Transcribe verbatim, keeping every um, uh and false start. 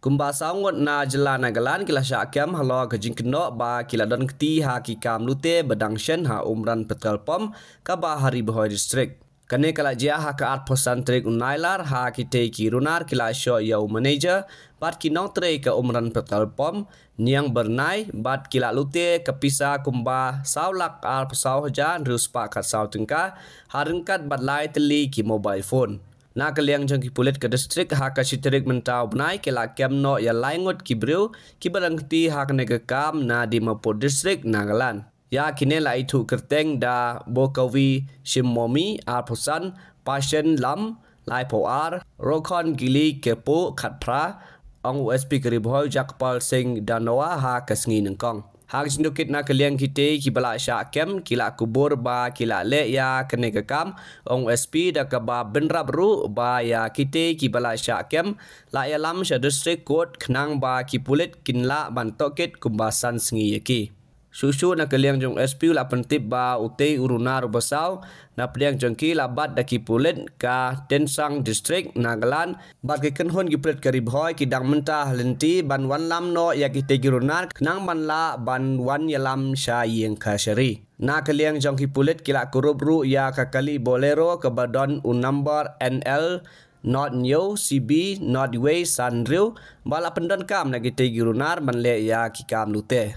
Kumba saw ngut na jylla Nagaland ki la shah kem halor ka jingkynnoh ba ki la don kti ha ki kam lute ba dang shen ha Umran Petrol Pump kaba ha Ri Bhoi District. Kane ka la jia ha ka arphew san tarik u Nailar ha kitei ki runar ki la shoh ïa u manager bad ki nongtrei ka Umran Petrol Pump, Niang Bernai, bad ki la lute ka pisa kumba saw lak arphew saw hajar hynriew spah khatsaw tyngka, ha ryngkat bad lai tylli ki mobile phone. Na ka liang jong ki pulit ka district, ha ka shi tarik mynta u bnai ki la kem noh ïa lai ngut ki briew kiba dang kti ha kane ka kam na Dimapur District, Nagaland. Ïa kine la ithuh kyrteng da Bokavi Shimmomi, arphew san, Passion Lam, laiphew ar, Rokhon Gili Kepo, khatphra, ong u S P ka Ri Bhoi Jagpal Singh Dhanoa ha ka sngi nyngkong. Ha ka jingtohkit na ka liang kitei kiba la shah kem ki la kubur ba ki la leh ïa kane ka kam, ong u S P, da kaba bynrap ruh ba ïa kitei kiba la shah kem la ïalam sha District Court khnang ba ki pulit kin lah ban tohkit kumba san sngi ïa ki. Shuh shuh na ka liang jong u S P u la pyntip ba utei u runar uba saw na pdeng jong ki la bat da ki pulit ka Tuensang District, Nagaland, bad ki kynhun ki pulit ka Ri Bhoi ki dang mynta ha lynti ban wanlam noh ïa kitei ki runar khnang ban lah ban wan ïalam sha ïing kashari. Na ka liang jong ki pulit ki la kurup ruh ïa ka kali Bolero kaba don u number N L not hynñiew C B not wei san hynriew ba la pyndonkam na kitei ki runar ban leh ïa ki kam lute.